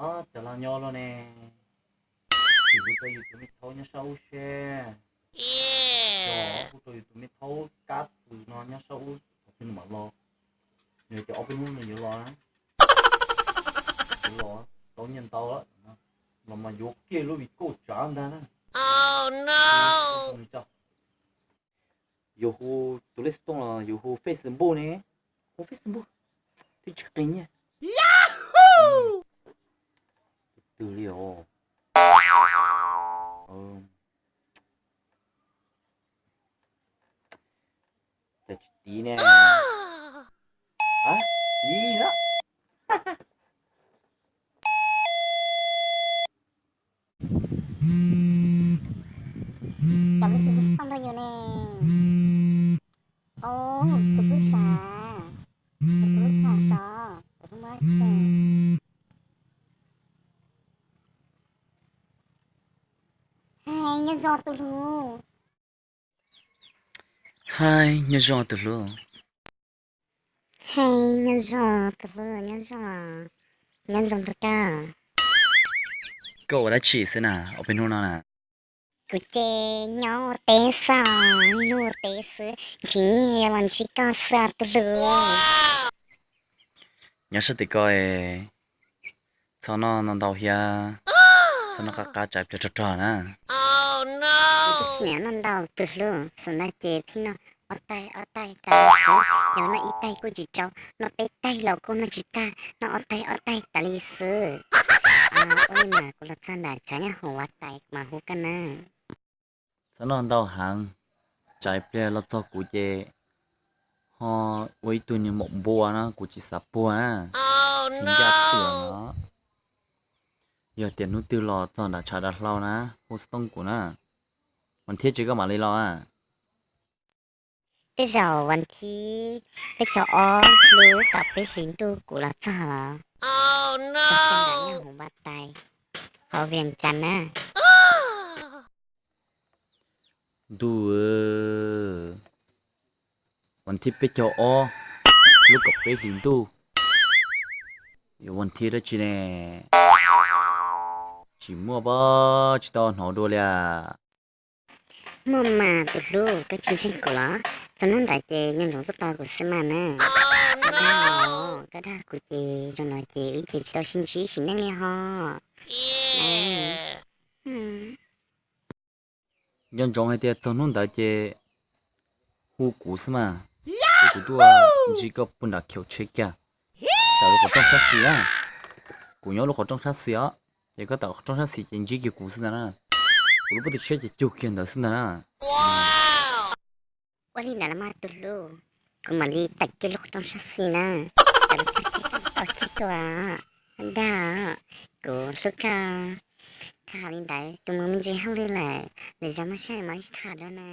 Cov laus nyob luaj ne. Tsim hu rau yus tus me thaub nyob sab ub seb. Hu rau yus tus me thaub kab txwm no nyob sab ub thaum twg nws mam los. Nws tias ob peb hnub nws yuav los na. Yuav los tau nyiaj ntau lawm, los mas yuav kiag lub vim kauj tsav ntag na. Yus hu tus lej xov tooj los yus hu Facebook ne, hu Facebook twb tsis qi nyiaj. Twg li os. Cas tsis tiv ne. Tiv lawm. Cov lus twg xoj nrog yus ne. Au, tus tub sab, tus tub tham sov, tus tub muab tsees. Hais nyob zoo tus hlub. Hais nyob zoo tus hlub. Hais nyob zoo tus hlub, nyob zoo, nyob zoo nrog koj. Koj ua dab tsi xwb na, ob peb hnub no na? Kuv ces nyob ua teb xwb, niaj hnub ua teb xwb, nrhiav nyiaj los ntsib koj xwb tus hlub. Nyob sab tim ko, txhob noj ntau thiab, txhob noj qab qab tsam pliag rog rog na. Kuv twb tsis nyiam noj ntau tus hlub, xav noj ces pheej noj ob tais ob tais tas li xwb, yog noj ib tais kuj tsis tsaus, noj peb tais los kuj noj tsis tag, noj ob tais ob tais tas li xwb. Ua li mas kuv los txog nram tshav nyab hoom ua tais mas hu koj na. Txhob noj ntau heev, tsam pliag los txog kuv ces ho ua ib tug niag maum npua no kuv tsis xav puag na. Ncaj tiam no, yog tias hnub twg los txog nram tshav dav hlau na, hu xov tooj kuv na. Vas thib tsis koj mam li los. Tej zaum vas thib peb caug ob lub kaum peb hlis ntuj kuv los txog los. Txog nram nyab hoom ua tais hauv Vias Cas na. Ntuj, vas thib peb caug ob lub kaum peb hlis ntuj, yog vas thib dab tsi ne? Tsis muaj pob, tsis tau hnov dua li. Muaj mas tus hlub, koj tsis ntseeg kuv los? Txog hnub ntawd ces nco ntsoov tuaj tos kuv xwb mas na. Koj dag kuv ces zoo no ces wb ces tsis tau sib ntsib sim neej li ho. Nco ntsoov hais tias txog hnub ntawd ces hu kuv xwb mas, ces kuv tuaj ntsib koj puag nram khiaum tsheb kiag, ntawm lub qhov rooj sab xis na. Kuv nyob lub qhov rooj sab xis os, ces koj tawm qhov rooj sab xis ces ntsib kiag kuv xwb ntag na. Kuv lub pob tw tsheb ces cug kiag ntawd xwb ntag na. Ua li ntawd los mas tus hlub, kuv mam li tawm kiag lub qhov rooj sab xis na. Tawm los txog ces tau txhij tua dag, kuv hlub koj. Tham li ntawd tus mus me ntsis hauj lwm lawm, lwm zaus muaj sij hawm mam li tham dua na.